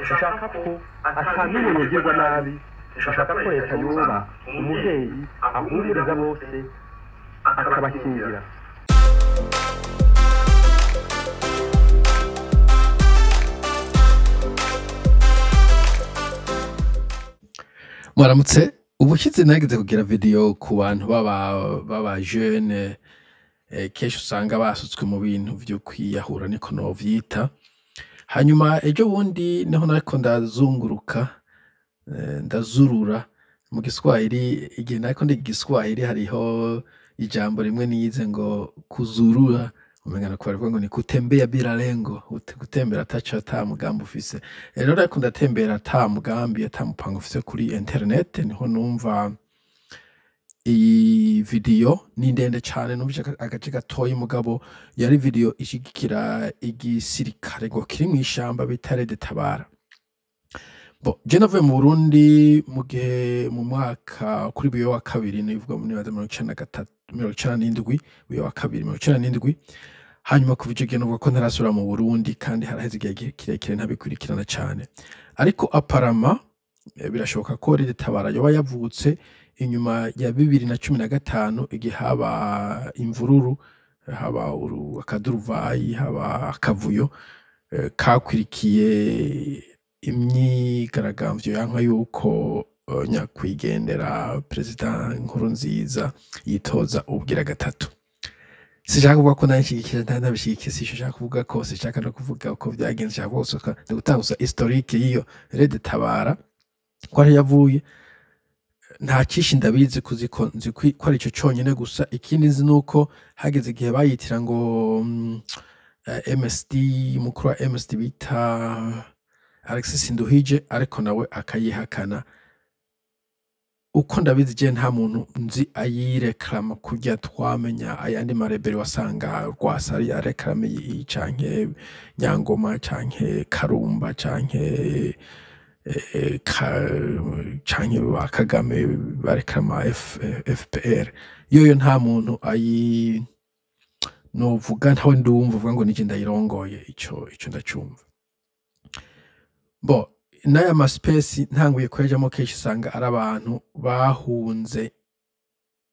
Nshaka ko ata n'umwe yogirwa nabi. Nshaka ko leta yoba umuvyeyi ahumuriza bose, akabakingira. Mwaramutse. Ubushize nageze kugira video ku bantu baba jeune, kenshi usanga basutswe mu bintu vyo kwiyahura, niko novyita. Hanyuma ejo bundi niho nariko ndazunguruka, ndazurura mu Giswahili. Igihe nariko ndiga Igiswahili, hariho ijambo rimwe nize ngo kuzurura, umenga nuko barivuga ngo ni kutembea bila lengo, gutembera ataco, ata mugambi ufise. Rero nariko ndatembera ata mugambi, ata mupango ufise kuri internet, niho numva iyi video. Ni ndende cane, numvise agace gatoyi, mugabo yari video ishigikira igisirikare ngo kiri mw'ishamba bita Red Tabara. Bo je navuye mu Burundi mu gihe mu mwaka kuri Buyoya wa kabiri, nivuga nibaza 93, 97, Buyoya wa kabiri, 97. Hanyuma kuva ico gihe novuga ko ntarasubira mu Burundi, kandi haraheze igihe kirekire ntabikurikirana cane. Ariko apparemment birashoboka ko Red Tabara yoba yavutse inyuma ya 2015, igihe haba imvururu, haba akaduruvayi, haba akavuyo kakwirikiye imyigaragambyo yanka yuko nyakwigendera Perezida Nkurunziza yitoza ubwira gatatu. Sinshaka kuvuga ko nabishigikiye, ntabishigikiye, sinshaka kuvuga ko, sinshaka no kuvuga uko vyagenze. Nshaka kuvuga gusa, gutanga gusa historique y'iyo Red Tabara ko ariyo yavuye. Nta cishi ndabizi kuziko, nzi ko ari ico conyene gusa. Ikindi nzi nuko hageze igihe bayitira ngo MSD, umukuru wa MSD bita Alexis Nduhije, ariko nawe akayihakana. Uko ndabizi je, nta muntu nzi ayireklama kurya twamenya ayandi marebere, wasanga Rwasa ari yareklame iyi, canke Nyangoma, canke Karumba, canke canke ba Kagame bareklama FPR. Yoyo nta muntu ayi novuga, ntawe ndumva uvuga ngo nije ndayirongoye. Ico ndacumva. Bo n'aya ma space ntanguye kuyajamwo, kenshi usanga ari abantu bahunze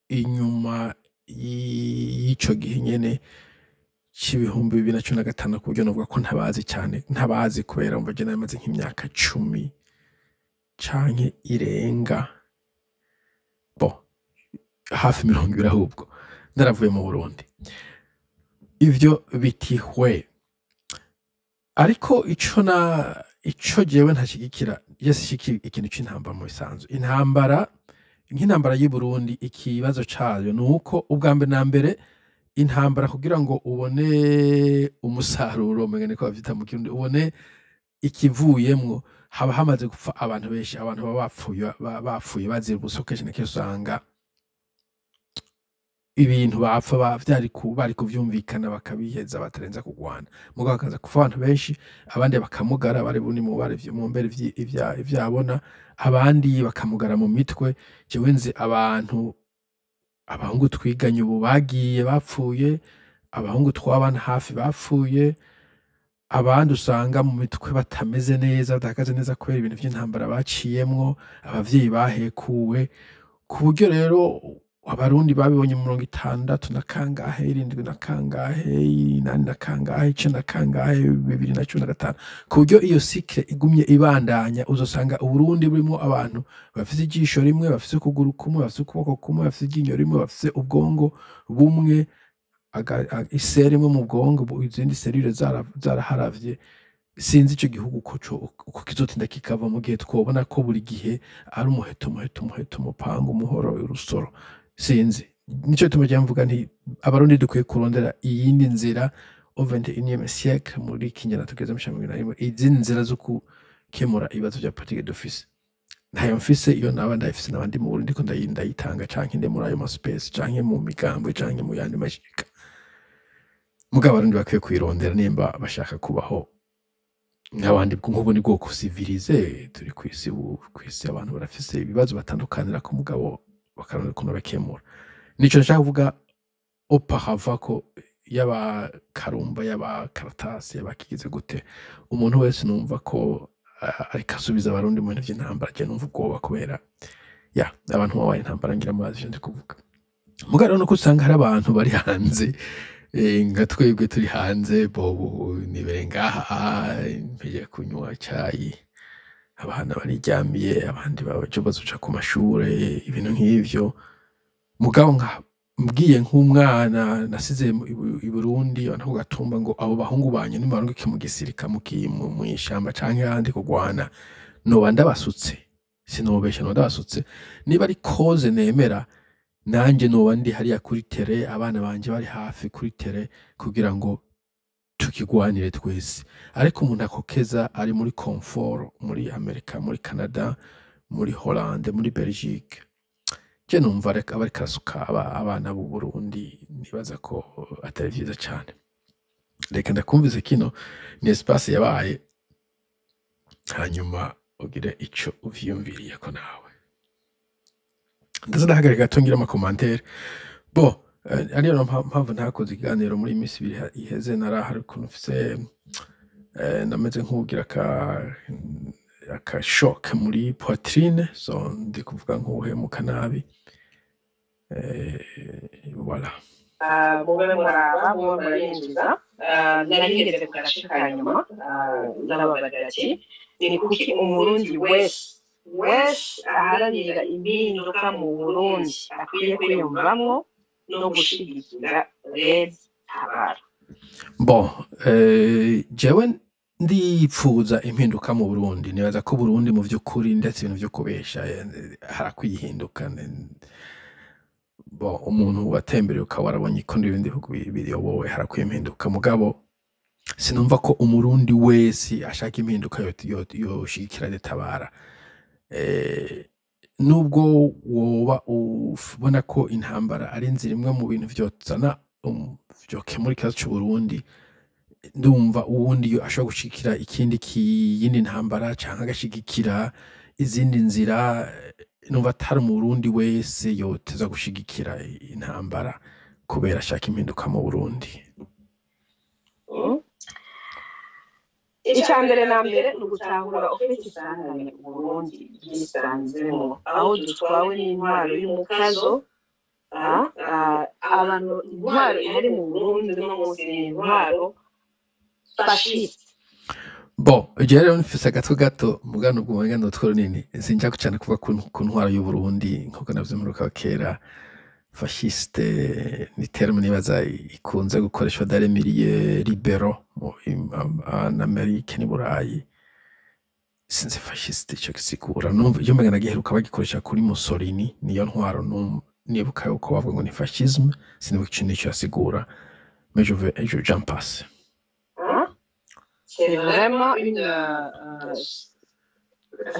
inyuma y'ico gihe nyene c'2015, ku buryo novuga ko ntabazi cane, ntabazi kubera umva je nari nk'imyaka 10 canke irenga, bo hafi 20 ahubwo, naravuye mu Burundi. Ivyo bitihwe, ariko ico jewe ntashigikira, je sishigikira ikintu c'intambara mu bisanzwe. Intambara, nk'intambara y'i Burundi, ikibazo cayo ni uko ubwa mbere na mbere intambara, kugira ngo ubone umusaruro, umenga niko bavyita mu Kirundi, ubone ikivuyemwo, haba hamaze gupfa abantu benshi. Abantu baba bapfuye, bapfuye bazira ubusa. Kenshi na kenshi usanga ibintu bapfa vyari bari kuvyumvikana bakabiheza batarenza kugwana, mugabo hakaza kufa abantu benshi, abandi bakamugara bari buni mu bari mu mbere ivyabona, abandi bakamugara mu mitwe. Jewe nzi abantu, abahungu twiganye ubu bagiye bapfuye, abahungu twabana hafi bapfuye, abandi usanga mu mitwe batameze neza, badahagaze neza kubera ibintu vy'intambara baciyemwo, abavyeyi bahekuwe, ku buryo rero Abarundi babibonye mu 60 na kangahe, 70 na kangahe, 80 na kangahe, 90 na kangahe, 2015, ku buryo iyo cycle igumye ibandanya, uzosanga Uburundi burimwo abantu bafise ijisho rimwe, bafise ukuguru kumwe, bafise ukuboko kumwe, bafise iryinyo rimwe, bafise ubwongo bumwe, iseri imwe mu bwongo, izindi cellules zaraharavye. Sinzi ico gihugu uko kizotinda kikava mu gihe twobona ko buri gihe ari umuheto, umuheto, umuheto, umupanga, umuhoro, urusoro. Sinzi, nico gituma jewe mvuga nti Abarundi dukwiye kurondera iyindi nzira au 21e siècle, muri kinyana tugeze mu 21, izindi nzira zo gukemura ibibazo vya politike dufise. Ntayo mfise. Iyo naba ndayifise, naba ndi mu Burundi ko ndayitanga, canke ndi muri ayo ma space, canke mu migambwe, canke mu yandi mashirika. Mugabo Abarundi bakwiye kuyirondera nimba bashaka kubaho nk'abandi nk'ubu ni bwoko civilisé turi kw'isi ubu. Kw'isi abantu barafise ibibazo batandukanira ku, mugabo bakarondera ukuntu bakemura. Nico nshaka kuvuga auparavant, ko yaba Karumba, yaba Karatasi, yaba kigize gute, umuntu wese numva ko ariko asubiza Abarundi mu bintu vy'intambara. Je numva ubwoba kubera ya abantu babaye intambara, ngira murazi ivyo ndi kuvuga. Mugabo rero nuko usanga hari abantu bari hanze, nka twebwe turi hanze, bobo nibere ngaha mpejeje kunywa icayi, abana bariryamiye, abandi baje bazoca ku mashure, ibintu nk'ivyo. Mugabo nka mbwiye nk'umwana nasize i Burundi, abantu ku gatumba, ngo abo bahungu banyu nimubarungike mu gisirika mw'ishamba canke ahandi kugwana, noba ndabasutse, sinobesha, noba ndabasutse. Niba ari cause nemera, nanje noba ndi hariya kuri terrain, abana banje bari hafi kuri terrain kugira ngo tukigwanire twese. Ariko umuntu akokeza ari muri confort, muri Amerika, muri Canada, muri Hollande, muri Belgique, je numva reka aba ariko arasuka abana b'u Burundi, nibaza ko atari vyiza cane. Reka ndakumvise kino ni espace yabaye, hanyuma ugire ico uvyiyumviriyeko nawe. Ndaza ndahagarika gato ngira ama commentaires. Bon, ariyo mpamvu ntakoze ikiganiro muri iyi minsi 2 iheze. Narahari ukuntu mfise, nameze nk'uwugira aka choc muri poitrine, so ndi kuvuga nk'uwuhemuka nabi. Voilà. Mube muraba, mube murayinjiza. Nari ngeze ku gace ka nyuma. Ndababaza ati ni kuki Umurundi wese wese aharanira impinduka mu Burundi akwiye kwiyumvamwo no gushigikira Red Tabara? Bon, jewe ndipfuza impinduka mu Burundi. Nibaza ko Burundi mu vy'ukuri, ndetse ibintu vyo kubesha, harakwiye ihinduka. Bon, umuntu watembereye ukaba warabonye ko n'ibindi bihugu biyobowe, harakwiye impinduka. Mugabo sinumva ko Umurundi wese ashaka impinduka yoshigikira Tabara. Nubwo woba ubona ko intambara ari inzira imwe mu bintu vyozana, vyokemura ikibazo c'Uburundi, ndumva uwundi yo ashobora gushigikira ikindi kiyindi ntambara canke agashigikira izindi nzira. Numva atari Umurundi wese yoteza gushigikira intambara kubera ashaka impinduka mu Burundi. Icya mbere na mbere ni ugutahura ufite isangane Uburundi bwisanzemo, aho dutwawe n'intwaro y'umukazo. Abantu, intwaro ihari mu Burundi uno munsi ni intwaro fasciste. Bon, jewe rero mfise agatwe gato mugano ubwo umenga n'utwo runini, sinja cane kuvuga ku ntwaro y'Uburundi nkuko navyo kera. Fasciste ni terme nibaza ikunze gukoreshwa dans les milieux libéraux en Amérique n'i Burayi. Sinzi fasciste ico gisigura, numva iyo umenga nagiheruka bagikoresha kuri Mussolini, niyo ntwaro nibuka yuko bavuga ngo ni fascisme. Sinibuka ico nico yasigura, mais je vais je j'en passe. Hein? C'est vraiment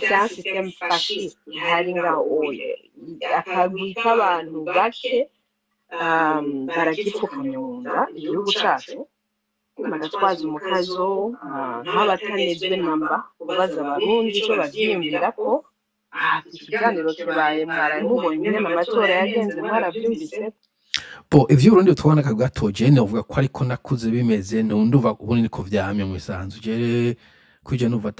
c'est un système fasciste ihari ngaho oye. Akagwi k'abantu bake baragipfukamye mu nda igihugu cacu, bagatwaza umukazo, nk'abatanezwe namba kubaza Abarundi ico bavyiyumvirako. Ikiganiro kibaye, mwaraye mubonye ingene amatora yagenze, mwaravyumvise. Bon, ivyo Burundi tubona gato, je novuga ko ariko nakuze bimeze, ndumva ubundi niko vyamye mu bisanzwe. Je kwije numva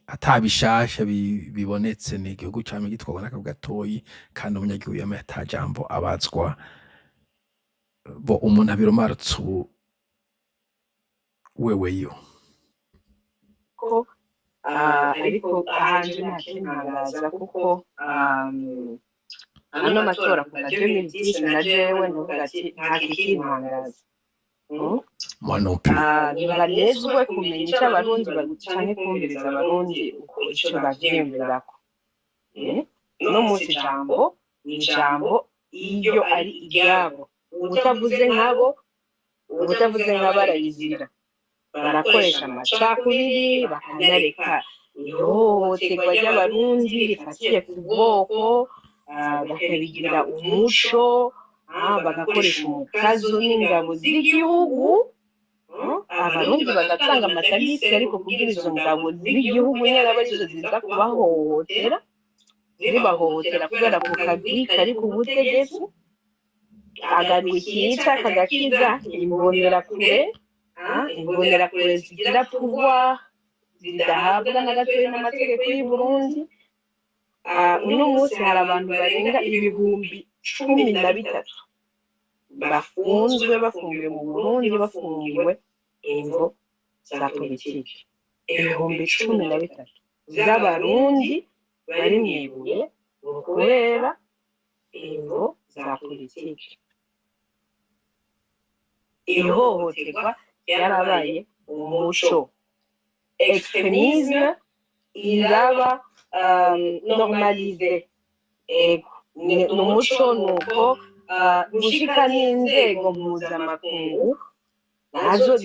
atabishasha bibonetse, ni igihugu camye gitwarwa n'akagwi gatoyi, kandi umunyagihugu yamye ata jambo abazwa. Bon, umuntu abiromarutse ubu weweyo. Ko ariko ahanje nta kintangaza kuko ano matora kuva 2010 na jewe novuga ati nta kikintangaza. Moi non plus. Ntibanezwe kumenya ico Abarundi canke kumviriza Abarundi uko ico bavyiyumvirako. Uno munsi ijambo ni ijambo iyo ari iryabo, uwutavuze nkabo, uwutavuze nkabo arabizira. Barakoresha amacakubiri, bakanareka ihohoterwa ry'Abarundi rifatiye ku bwoko, bakabigira umuco, bagakoresha umukazo n'ingabo z'igihugu. Abarundi bagatanga amatagisi, ariko kugira izo ngabo z'igihugu nyene abe arizo ziza kubahohotera, zibahohotera kubera ku kagwi kari ku butegetsi, akagwi kica kagakiza imbonerakure, imbonerakure zigira pouvoir. Zidahabwa na gatoya n'amategeko y'u Burundi. Uno munsi hari abantu barenga 13,000 bafunzwe, bafungiwe mu Burundi, bafungiwe imvo za politiki. 13,000 z'Abarundi bari mw'ibuye kubera imvo za politiki. Ihohoterwa ryarabaye umuco, extrémisme iraba normalisé. Ego, ni umuco, nuko gushika n'inzego mpuzamakungu nazo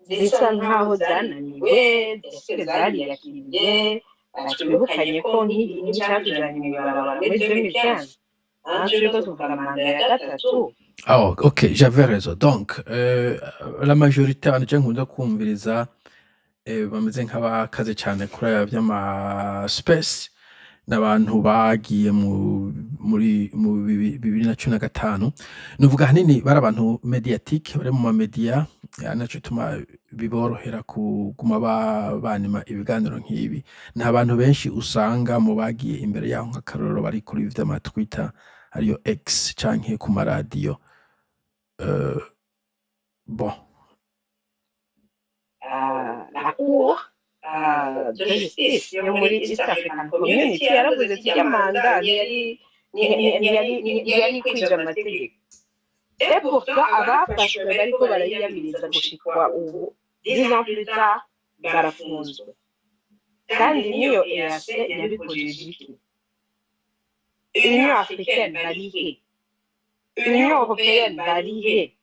zisa nkaho zananiwe, zose zariyakiriye. Twibukanye ko nk'icyatujanye mw'ibarabara muri 2015, aha turiko tuvuga manda ya gatatu. Oh, ok, j'avais raison. Donc, la majorité abantu je nkunda kumviriza bameze nk'abakaze cyane kuri aya vy'ama space n'abantu bagiye muri mu 2015. Nuvuga ahanini bari abantu médiatique, bari mu ma média, naco gituma biborohera kuguma banima ibiganiro nk'ibi. Nta bantu benshi usanga mu bagiye imbere yaho, nk'akarorero bari kuri vy'ama Twitter, ariyo X, canke ku maradiyo. Bon. La cour de justice yo muri East African Community yaravuze ati ya manda ntiyari kwija amategeko. Et pourtant abafashwe bariko barayiyamiriza gushikwa ubu, 10 ans plus tard, barafunzwe. Kandi niyo EAC yabikojeje iki? Union africaine barihe? Union européenne barihe?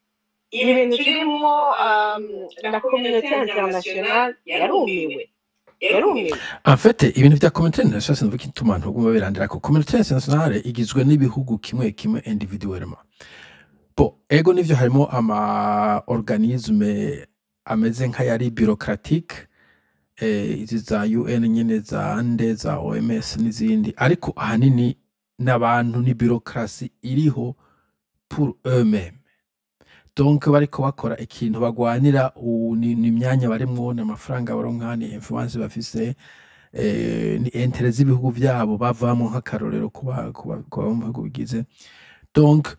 Ibi bintu turimwo, la communauté internationale yarumiwe, yarumiwe. En fait, ibintu vya communauté internationale, sinumva igituma abantu baguma birandirako. Communauté internationale igizwe n'ibihugu kimwe kimwe individuellement. Bon, ego nivyo, harimo ama organisme ameze nk'ayari bureaucratique, izi za UN nyene, za ande, za OMS n'izindi, ariko ahanini n'abantu, ni bureaucratie iriho pour eux-mêmes. Donc bariko bakora ikintu bagwanira ni imyanya barimwo, ni amafaranga baronka, ni influence bafise, ni intérêts z'ibihugu vyabo bavamwo, nk'akarorero kuba mu bihugu bigize. Donc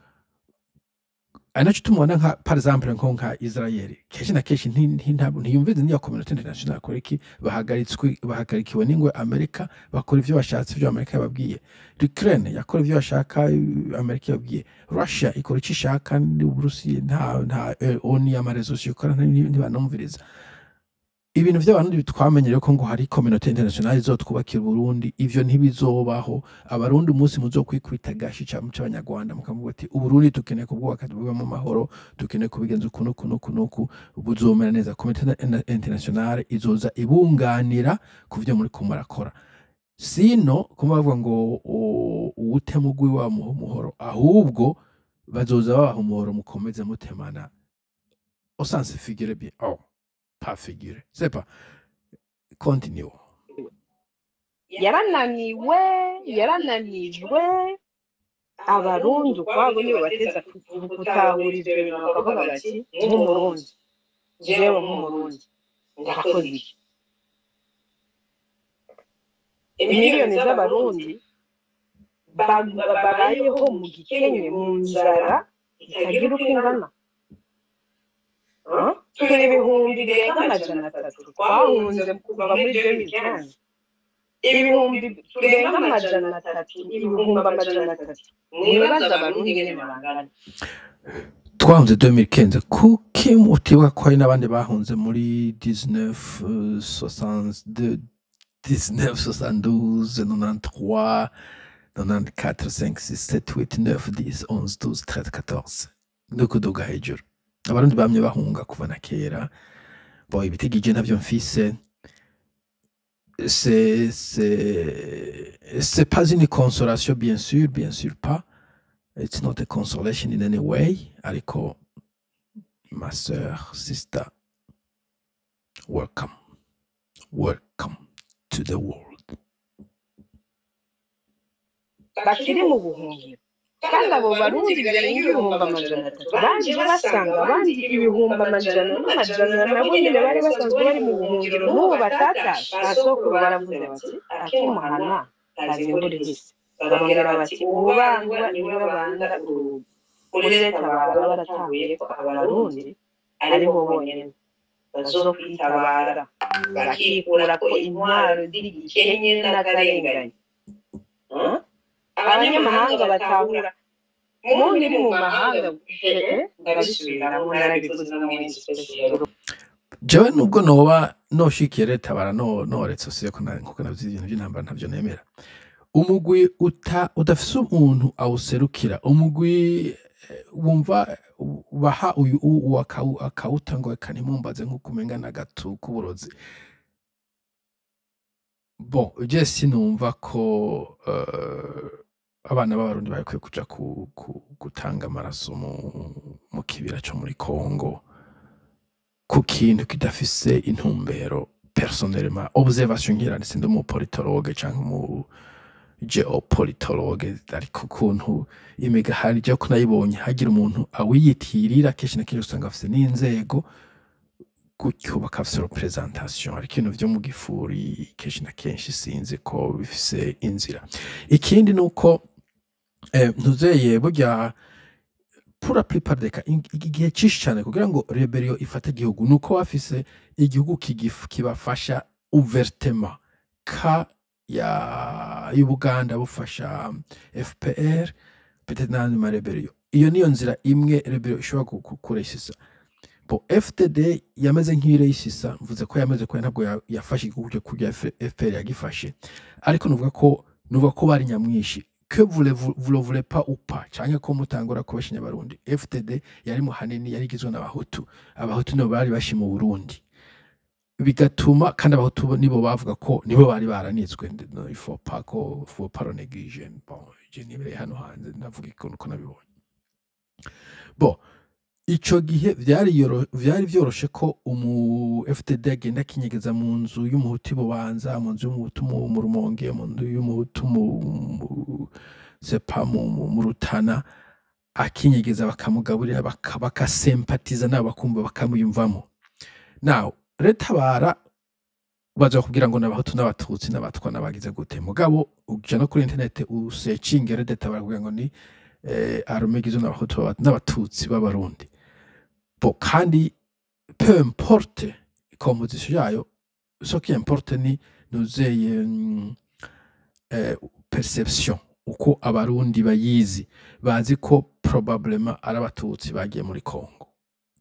ari naco tumubona nka par exemple nka Israel, kenshi na kenshi ntiyumviza niyo communauté internationale. Akora iki? Bahagaritswe, bahagarikiwe n'ingwe Amerika, bakora ivyo bashatse, ivyo Amerika yababwiye. Ukraine yakora ivyo bashaka, Amerika yababwiye. Russia ikora ico ishaka, n'Uburusiya nta ONU, ama résolutions ikora ntibanumviriza. Ibintu vy'abarundi twamenyere ko ngo hari communauté internationale izotwubakira Uburundi, ivyo ntibizobaho. Abarundi, umunsi muzokwikubita gashi c'Abanyarwanda mukavuga ati: "Uburundi dukeneye kubwubaka buba mu mahoro, dukeneye kubigenza uku n'uku n'uku n'uku, buzomera neza", communauté internationale izoza ibunganira ku vyo muriko murakora. Sino kuma bavuga ngo uwutema ugwiwe bamuha umuhoro, ahubwo bazoza babaha umuhoro mukomeze mutemana, au sens figuré bien, oh, pas figuré, c'est pas, continue. Yarananiwe, yarananijwe. Abarundi ukwabo nibo bateza gutahura ivyo bintu, bakavuga bati: "Nk'Umurundi, jewe nk'Umurundi ndakoze iki?" Imiliyoni z'Abarundi babayeho mu gikenye, mu nzara itagira uko ingana. Ah? Turi 300,000 twahunze kuva muri 2015, 300,000, 300,000. Mwibaza Abarundi ingene bangana. Twahunze 2015, kuki utibuka ko hari n'abandi bahunze muri 1962, 1972, 93, 94, 5, 6, 7, 8, 9, 10, 11, 12, 13, 14 no kuduga hejuru? Abarundi bamye bahunga kuva na kera. Bon, ibitigije ntavyo mfise. C'est pas une consolation, bien sûr, bien sûr pas. It's not a consolation in any way. Ariko ma sœur, sister, welcome, welcome to the world. Bakiri mu buhungiro. Kandi abo Barundi barenga 300,000 baje basanga abandi 100,000,000 nabo nyene bari basanzwe bari mu buhungiro n'ubu batatashe. Basokuru baravuze bati: "Akimuhana kaza imvura ihise." Barongera bati: "Uwubandwa niwe babanda urugi." Muri leta baba baratanguye ko Abarundi aribo bonyene bazokwitabara, bakikurako intwaro z'igikenye n'akarengane. Abanyamahanga batahura mundi uri mu mahanga, ndabisubiramo, narabivuze no muri special. Jewe nubwo noba noshikiye leta bara no noretse usiye ko nkuko navyo ibintu by'intambara ntavyo nemera. Umugwi uta udafise umuntu awuserukira, umugwi wumva baha uyu akawuta ngo reka ntimumbaze, nk'uko umenga n'agatu k'uburozi. Bon, je sinumva ko abana b'Abarundi bakwiye kuja gutanga amaraso mu kibira co muri Congo ku kintu kidafise intumbero. Personnellement, observation ngira, sindi umu politologue canke umu géopolitologue, ariko ukuntu imigahari je ko nayibonye hagira umuntu awiyitirira, kenshi na kenshi usanga afise n'inzego gutyo, bakafise représentation, ariko ibintu vyo mu gifuri kenshi na kenshi sinzi ko bifise inzira. Ikindi nuko ntuzeye burya, pour la plupart des cas, igihe cinshi cane kugira ngo rébellion ifate igihugu nuko bafise igihugu kibafasha ouvertement, ka ya y'Ubuganda bufasha FPR, peut-être n'andi ma rébellion. Iyo niyo nzira imwe rébellion ishobora kuresisa. Bon, FDD yameze nk'iyiresisa, mvuze ko yameze ko ntabwo yafashe igihugu kurya FPR yagifashe, ariko nuvuga ko bari nyamwinshi, que vous le voulez pas ou pas, canke ko mutangura kubashinya Abarundi. FDD yari mu hanini yari igizwe n'Abahutu. Abahutu nibo bari bashi mu Burundi, bigatuma kandi Abahutu nibo bavuga ko nibo bari baranitswe. No, il faut pas ko faut pas le négliger. Bon, je nibereye hano hanze, ndavuga ikuntu ko nabibonye. Bon, ico gihe vyari vyoroshe ko umu FDD agenda akinyegeza mu nzu y'Umuhutu i Bubanza, mu nzu y'Umuhutu mu Rumonge, mu nzu y'Umuhutu mu sepa mu Rutana, akinyegeza, bakamugaburira, bakasempatiza nabo, bakumva bakamuyumvamo. Now Retabara baza kugira ngo n'Abahutu n'Abatutsi n'Abatwa n'abagize gute, mugabo uja no kuri internet usecinge Retabara kugira ngo ni armée igizwe n'Abahutu n'Abatutsi b'Abarundi. Bo kandi peu importe composition yayo, ce qui importe ni nuzeye perception, uko Abarundi bayizi, bazi ko probablement ari Abatutsi bagiye muri Congo,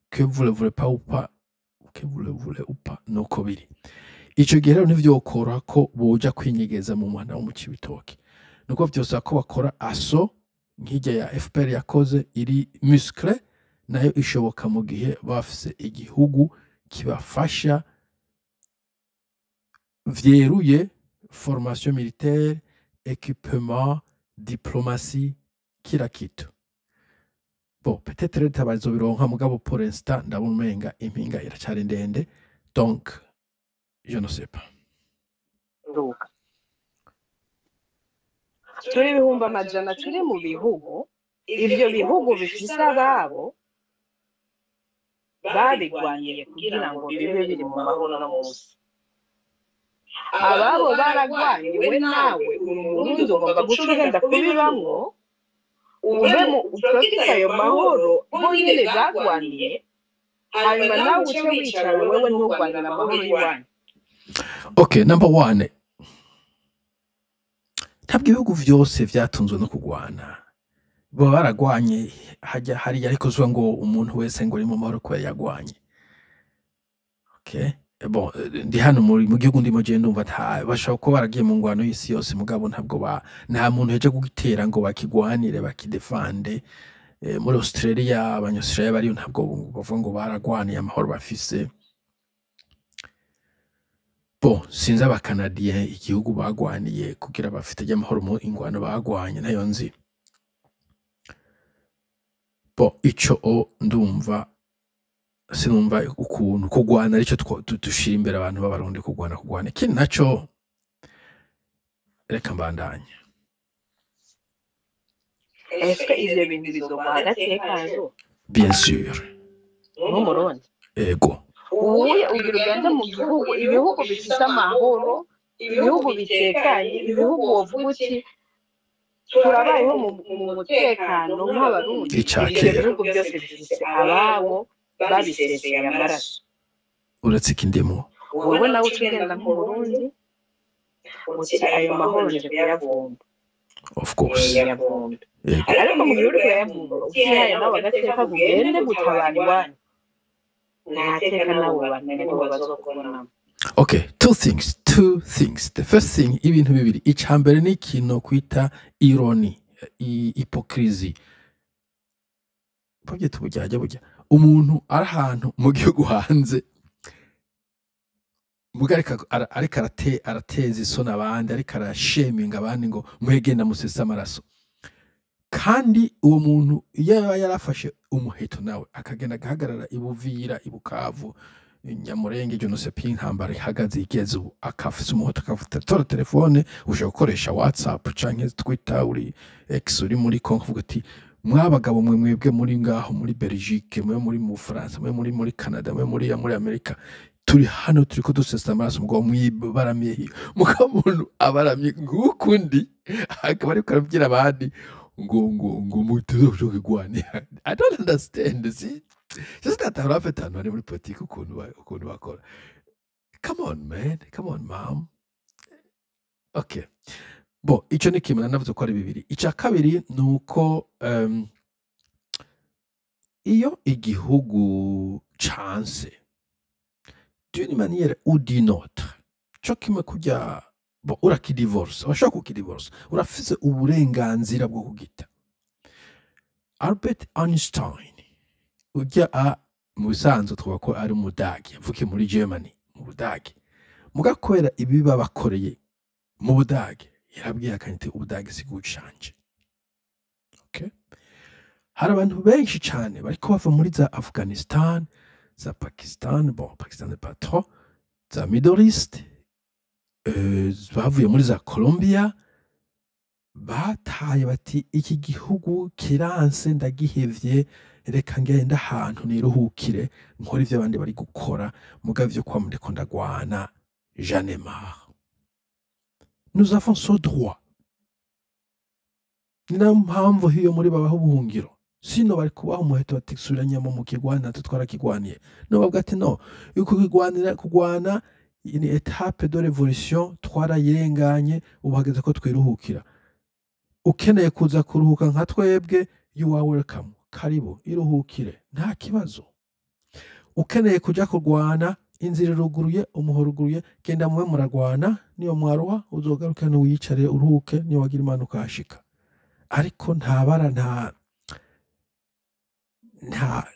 que vous le voulez pas ou pas, que vous le voulez ou pas, nuko biri. Ico gihe rero ntivyokoroha ko boja kwinyegeza mu muhana wo mu Cibitoke, nuko vyosaba ko bakora assaut nk'irya ya FPR yakoze iri musclé, nayo ishoboka mu gihe bafise igihugu kibafasha vyeruye: formation militaire, équipement, diplomatie, kila kitu. Bon, peut-être leta bazobironka, mugabo pour l'instant ndabona umenga impinga iracari ndende, donc je ne sais pas. Nduka turi 100,000,000 turi mu bihugu, ivyo bihugu bifise ababo babigwaniye kugira ngo bibe biri mu mahoro no munsi. Ababo baragwanye, we nawe uri Umurundi, ugomba guca ugenda kubibamwo, ube mu uprofite ayo mahoro bo nyene bagwaniye, hanyuma nawe uce wicara wewe ntugwanire amahoro y'iwanyu. Okay, number one, ntabwo ibihugu vyose vyatunzwe no kugwana. Baba baragwanye hajya hariya, ariko zuba ngo umuntu wese ngo ari mu mahoro kubera yagwanye. Okay, bon, ndi hano mu gihugu ndimo, je ndumva nta bashobora kuba baragiye mu ngwano y'isi yose, mugabo ntabwo ba nta muntu yaje kugitera ngo bakigwanire, bakidefande. Muri Australia, Abanyaustralia bariyo ntabwo bavuga ngo baragwaniye amahoro bafise. Bon, sinzi Abakanadiye igihugu bagwaniye kugira bafite amahoro mu ingwano bagwanye nayo nzi. Bon, ico o ndumva sinumva ukuntu kugwana arico dushira imbere abantu b'Abarundi, kugwana, kugwana. Ikindi naco, reka mbandanye. Ese ivyo bintu bizoguha agateka jo? Bien sûr. Nk'Umurundi? Ego. Ubuye ugira ugende mu gihugu, ibihugu bifise amahoro, ibihugu bitekanye, ibihugu wovuga uti turabayeho mu mutekano nk'Abarundi. Ica Ivyo kera. bihugu byose bifise ababo babiseseye amaraso. Uretse ikindimo. Wewe nawe uca ugenda nk'Umurundi uti ayo mahoro nje kuyavumba. Of course. Kuyavumba. Ego. Ariko mu gihe uriko urayavumba utihaye nawe agateka ngo ugende gutabara iwanyu, nta teka nawe bamenya nibo bazokubonamo. Okay, two things, two things. The first thing, ibintu bibiri. Ica mbere ni ikintu kwita irony, hypocrisy. Babyita uburyarya burya. Umuntu ari ahantu mu gihugu hanze, muga ariko arateza isoni abandi, ariko arasheminga abandi ngo mwegenda musese amaraso. Kandi uwo muntu iyo yaba yarafashe umuheto nawe akagenda agahagarara i Buvira, i Bukavu, Nyamurenge, je ne sais plus, intambara ihagaze igeze ubu, akafise umuheto, akafata tora telefone, ushobora gukoresha WhatsApp canke Twitter, uri X, uri muri Congo, uvuga ati mwabagabo mwe, mwebwe muri ngaho muri Belgique, mwe muri mu Bufaransa, mwe muri Canada, mwe muri Amerika, turi hano turiko dusesa amaraso, mugabo mwibaramiye hiyo. Mugabo umuntu abaramye ngukundi akaba ariko arabwira abandi ngo muteze kugwanira. I don't understand. See, just that afite ahantu hari muri politiki ukuntu bakora. Come on man, come on mom. Okay, bon, ico ni kimwe nanavuze ko ari bibiri. Ica kabiri ni uko iyo igihugu canse d'une manière ou d'une autre, co kimwe kurya, bon, urakidivorce, urashobora kukidivorce, urafise uburenganzira bwo kugita. Albert Einstein ujya a mu bisanzwe twavuga ko ari Umudage, yavukiye muri Germany, mu Budage, muga kubera ibibi babakoreye mu Budage yarabwiye akanyite Ubudage si gucanje. Okay, hari abantu benshi cyane bariko bava muri za Afghanistan, za Pakistan, bon, Pakistan pas trop, za Middle East, bavuye muri za Colombia, bataye bati iki gihugu kiranse, ndagihevye, reka ngende ahantu niruhukire, nkora ivyo abandi bari gukora, mugabo ivyo kwa ndiko ndagwana, j'en ai marre. Nous avons ce droit. Ni nayo mpamvu hiyo muri babaho ubuhungiro. Sino bari kubaha umuheto bati subira nyama mu kigwana, natwe twarakigwaniye. No bavuga ati no, yuko kigwanira kugwana ni étape de révolution twarayirenganye, ubu hageze ko twiruhukira. Ukeneye kuza kuruhuka nka twebwe, you are welcome. Karibu, iruhukire, nta kibazo. Ukeneye kuja kurwana, inzira iruguruye, umuhoro uruguruye, genda mube murarwana, niyo mwaruha uzogaruke hano wiyicare uruhuke, niyo wagira Imana ukahashika. Ariko nta bara,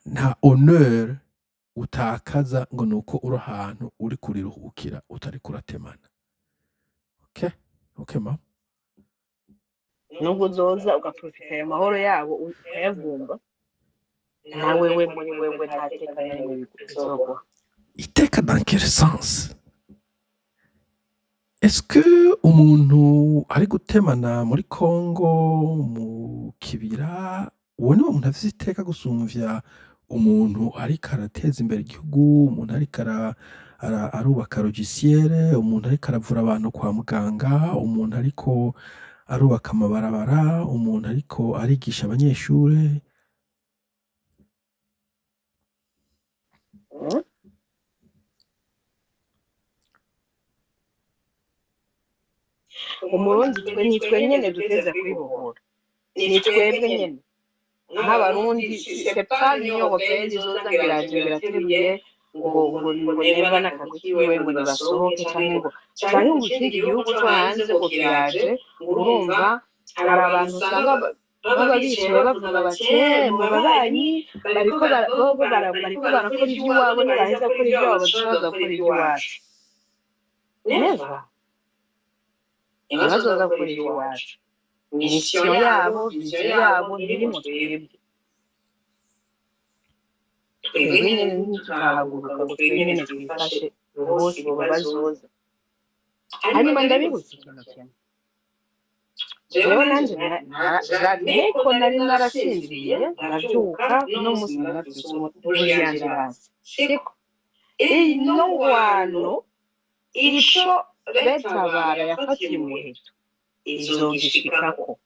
nta honneur utakaza ngo nuko uri ahantu uri kuriruhukira utari kuratemana. Okay? Okay ma. Nubwo uzoza ugaprofita ayo mahoro yabo ukayavumba, na wewe muri wewe nta teka na rimwe bizoguha. Iteka dans quel sens? Est-ce que umuntu ari gutemana muri Congo mu kibira, uwo niwo muntu afise iteka gusumvya umuntu ariko arateza imbere igihugu, umuntu ariko arubaka logiciel, umuntu ariko aravura abantu kwa muganga, umuntu ariko arubaka amabarabara, umuntu ariko arigisha abanyeshure? Umurundi twe ni twe nyene duteza kwibohora, ni twebwe nyene nk'Abarundi. C'est pas l'Union européenne izoza ngo iraje ngo irateruye ngo nemba n'akagwi kiwe ngo nibasohoke, canke ngo ikindi gihugu co hanze ngo kiraje. Urumva hari abantu usanga baba bicaye bavuga bati mu babanyi bariko barakora ivy'iwabo, nibaheza gukora ivy'iwabo bazoca gukora ivy'iwacu. Never, ntibazoza gukora ivy'iwacu. Mission yabo, vision yabo ntiri mu twebwe. Twebwe nyene ntiturahaguruka ngo twebwe nyene twifashe bose bo bazoza. Hanyuma ndabibutsa ikintu kimwe. Jewe nanje j'admets ko nari narasinziriye, ndavyuka no musi naravyutse buji yanje iraza, siko ino ngwano ico RED-Tabara yafatiye umuheto izogishikako.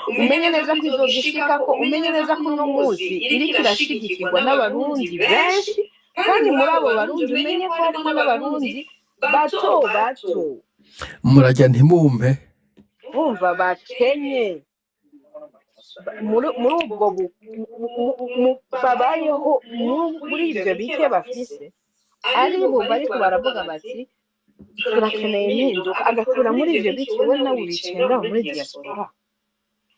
Umenye neza ko izogishikako, umenye neza ko uno munsi iriko irashigikirwa n'Abarundi benshi, kandi muri abo Barundi umenye ko harimo n'Abarundi bato bato. Murajya ntimumpe. Bumva bakenye muri ubwo babayeho muri ivyo bike bafise, ari bo bariko baravuga bati turakeneye impinduka, agakura muri ivyo bike. We nawe uricaye ngaho muri diaspora,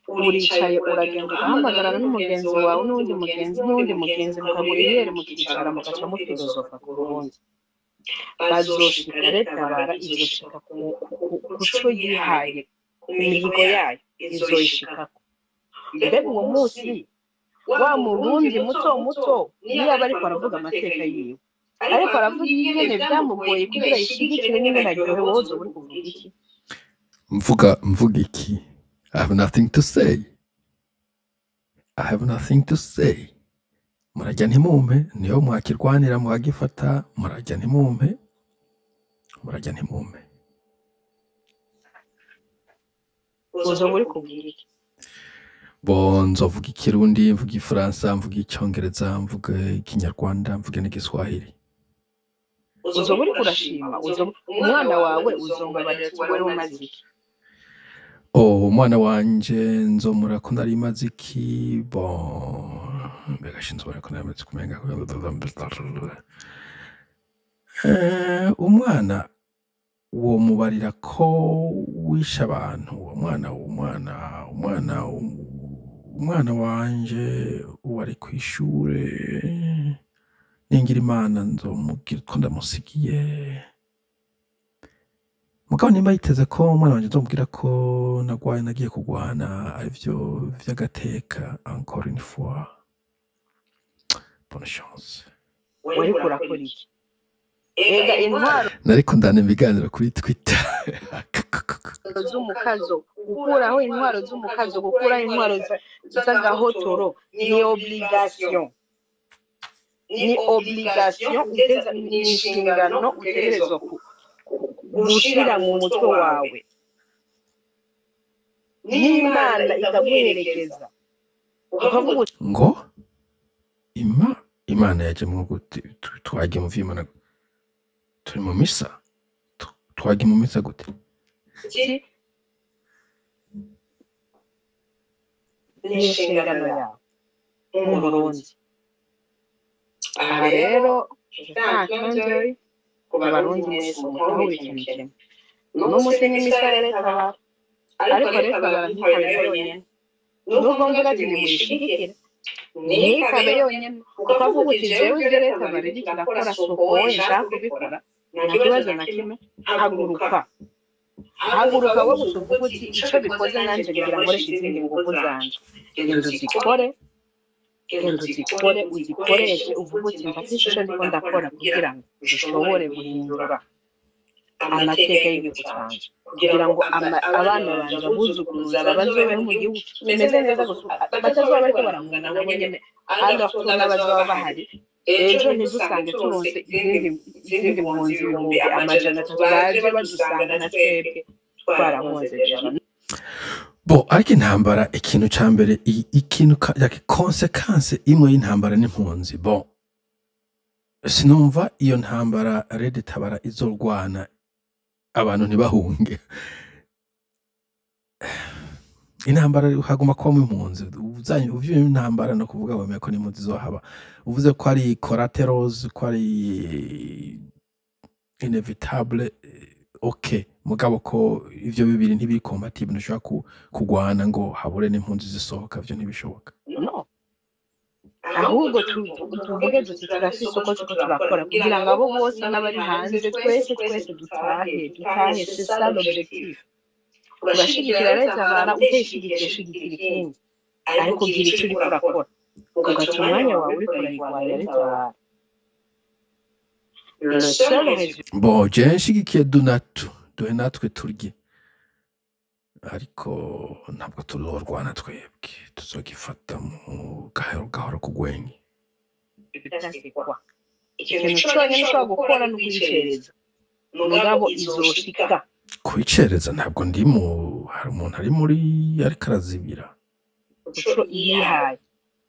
uricaye uragenda ugahamagarana n'umugenzi wawe n'uwundi mugenzi n'uwundi mugenzi, mukagura ibiyeri, mukicara, mugaca mufilozofa ku Burundi. Bazoshika, RED-Tabara izoshika ku co yihaye, ku mihigo yayo izoyishikako. Mbega uwo munsi wa Murundi muto muto niyo aba ariko aravuga amateka yiwe, ariko aravuga ingene vyamugoye kugira yishigikire n'ingene aryohewe, wowe uzoba uri kuvuga iki? Mvuga iki? I have nothing to say, I have nothing to say. Murajya ntimumpe, niyo mwakirwanira mukagifata. Murajya ntimumpe, murajya ntimumpe. Uzoba uri kuvuga iki? Bo nzovuga Ikirundi, mvuga Ifaransa, mvuga Icyongereza, mvuga Ikinyarwanda, mvuge n'Igiswahili. Uzoba uriko urashima? Umwana wawe uzomubarira ati wari umaze iki? Oh, umwana wanje nzomura ko nari maze iki? Bon, mbega sinzobara ko nari maze kumenga. Umwana womubarira ko wishe abantu? Umwana wanje ubu ari kw'ishure. Ningira Imana nzomubwira ko ndamusigiye. Mugabo nimba yiteze ko umwana wanje nzomubwira ko nagwaye, nagiye kugwana, arivyo vy'agateka, encore une fois, bonne chance. Wariko urakora iki? Ega intwaro Nariko ndana ibiganiro kuri Twitter. z'umukazo, gukuraho intwaro z'umukazo, gukuraho intwaro z'agahotoro ni obligation, ni obligation, ni inshingano utegerezwa gushira mu mutwe wawe, n'Imana ikaguherekeza, ukavuga uti Ngo Imana yajemwo gute? Twagiye mu vy'Imana, turi mu misa. Twagiye mu misa gute? Uti ni inshingano yawe nk'Umurundi. Aha rero nta clin ku Barundi mwese, mutahure ikintu kimwe: uno munsi n'imisa ya RED-Tabara, ariko RED-Tabara ntikabe yonyene. Nubwo mvuga ati nimuyishigikire, ntikabe yonyene. Ukavuga uti jewe ivyo RED-Tabara iriko irakora si uko wowe nshaka kubikora, nta kibazo na kimwe. Haguruka, haguruka wowe gusa uvuga uti ico bikoze nanje ngira nkoreshe izindi nguvu zanje. Genda uzikore, genda uzikore, uzikoreshe, uvuge uti ndafise ico ndiko ndakora kugira ngo dushobore guhindura amateka y'igihugu canje, kugira ngo abana banje, abuzukuruza bazobeho mu gihugu kimeze neza gusa, batazoba bariko barahungana nabo nyene alors n'abazoba bahari ejo. Ntidusange turonse izindi mpunzi 300,000 baje badusanga na twebwe twarahunze déjà. Bo ariko intambara, ikintu ca mbere, ikintu like conséquence imwe y'intambara n'impunzi. Bon, sinumva iyo ntambara RED-Tabara izorwana abantu ntibahunge. Intambara haguma kubamo impunzi. Uzanye uvuye intambara no kuvuga wemeye ko n'impunzi izohaba, uvuze ko ari collaterals, ko ari inevitable, okay. Mugabo ko ivyo bibiri ntibiri compatible, ntushobora kugwana ngo habure n'impunzi zisohoka, vyo ntibishoboka. No, ahubwo tuvuge duti turafise uko turiko turakora kugira ngo abo bose n'abari hanze, twese twese dutahe, dutahe. C'est ça l'objectif. Urashigikira RED-Tabara, utayishigikiye shigikira ikindi, ariko gira ico uriko urakora, ugaca umwanya wawe uriko urayirwanya RED-Tabara. Le seul résultat Bon, je nshigikiye Dunatu, duhe natwe turye. Ariko ntabwo tuzorwana twebwe, tuzogifata mu gahoro gahoro kugwenge. Ça, c'est quoi? Ikintu conyene ushobora gukora ni ukuyicereza, mugabo izoshika. Kuyicereza ntabwo ndi mu, hari umuntu ari muri ariko arazibira. Uco yihaye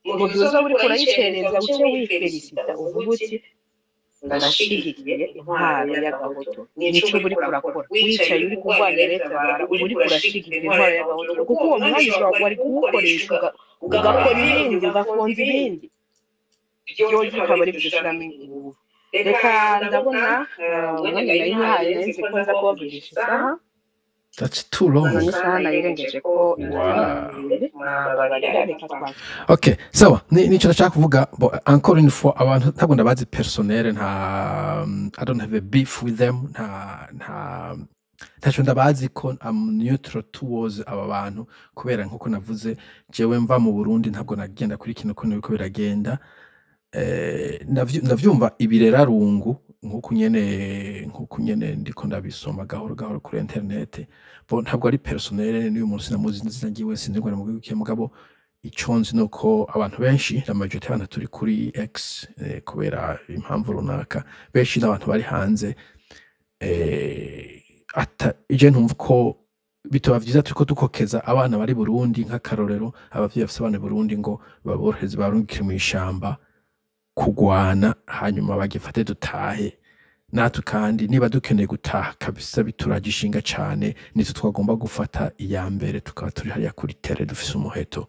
mu gihe uzoba uriko urayicereza, uce wifelicita, uvuga uti: "Ndashigikiye intwaro y'agahoto." Nico uba uriko urakora wicaye uri kurwanya leta, bara uba uriko urashigikira intwaro y'agahoto, kuko uwo mwanya ushobora wari kuwukoresha ugakora ibindi, ugafonza ibindi byojo, ukaba ari byo ushiramo inguvu. Reka ndabona umwanya nari nyihaye, nari nzi ko nza kubavugisha isaha. That's too long. None isaha nayirengeje ko iminota 20. Murababarira, reka twakire. Okay, sawa. Nico nashaka kuvuga. Bo, encore une fois, abantu ntabwo ndabazi personnel, nta, I don't have a beef with them, ntaco ndabazi ko I'm neutral towards aba bantu, kubera nkuko navuze, jewe mva mu Burundi ntabwo nagenda kuri kino kuntu biriko biragenda. Ndavyumva ibirerarungu nkuku nyene ndiko ndabisoma gahoro gahoro kuri internet. Bo, ntabwo ari personnel, n'uyu munsi namuzi izina ryiwe, sinzi ngo ari mu gihugu kihe, mugabo ico nzi nuko abantu benshi, la majorité y'abantu turi kuri X, kubera impamvu runaka, benshi n'abantu bari hanze. Ata ije ntumva ko bitoba vyiza turiko dukokeza abana bari Burundi, nk'akarorero abavyeyi bafise abana i Burundi, ngo baborohereze barungikire mw'ishamba kugwana, hanyuma bagifate dutahe natwe. Kandi niba dukeneye gutaha kabisa, bituraje ishinga cane, nitwe twagomba gufata iya mbere, tukaba turi hariya kuri terrain dufise umuheto.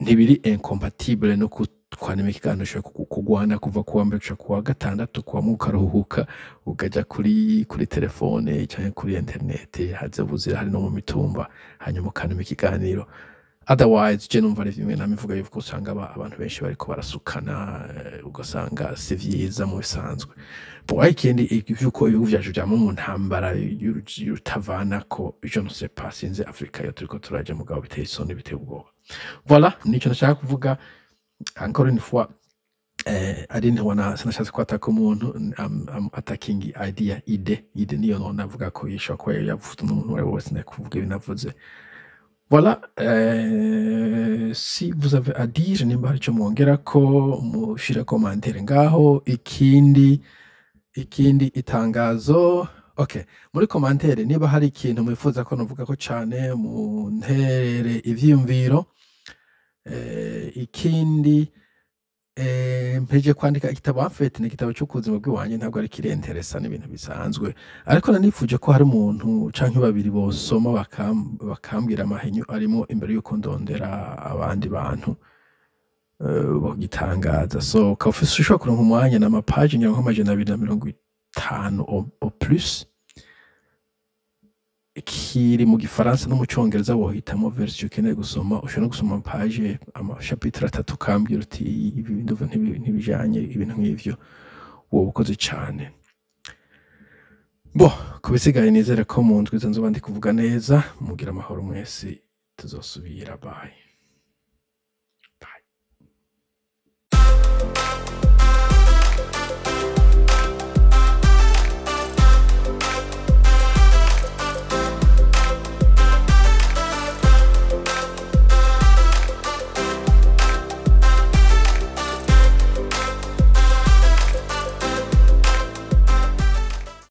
Ntibiri incompatible no kutwanima ikiganiro, ushobora kugwana kuva kuwa mbere gushika kuwa gatandatu, kuwa mungu ukaruhuka, ukaja kuri telefone canke kuri internet, haze buzira hari no mu mitumba, hanyuma ukanuma ikiganiro. Otherwise je numva ari bimwe namivuga yuko usanga abantu benshi bariko barasukana, ugasanga si vyiza mu bisanzwe. Bon, ariko ikindi vyuko ibihugu vyacu vyama mu ntambara y'urutavanako, je ne sais pas, sinzi Afrika yo turiko turaja, mugabo biteye isoni, biteye ubwoba. Voilà, nico nashaka kuvuga. Encore une fois, I didn't wanna, sinashatse kwataka umuntu. I'm attacking idea, idée niyo none navuga ko yishobora kuba yavuze n'umuntu uwo ari we wese, ndakuvuga ibi navuze. Voilà, si vous avez à dire, nimba hari ico mwongerako, mushire commentaire ngaho. Ikindi itangazo, okay, muri commentaire niba hari ikintu mwifuza ko novugako cane, munterere ivyiyumviro. Ikindi, mpejeje kwandika igitabo. En fait ni igitabo co ku buzima bw'iwanje, ntabwo ari kirenteresa, n'ibintu bisanzwe, ariko nanifuje ko hari umuntu canke babiri bosoma bakambwira amahinyu arimo imbere yuko ndondera abandi bantu bogitangaza. So ukaba ufise, ushobora kuronka umwanya, n'ama pages ngira nko 250 au plus, kiri mu gifaransa no mu congereza, wohitamo version ukeneye gusoma. Ushobora no gusoma page, ama chapitre atatu, ukambwira uti: "Ibi ndumva ntibijanye," ibintu nk'ivyo, woba ukoze cane. Bo ku bisigaye, nizere ko mu ndwi iza nzoba ndi kuvuga neza. Mugira amahoro mwese, tuzosubira, bye.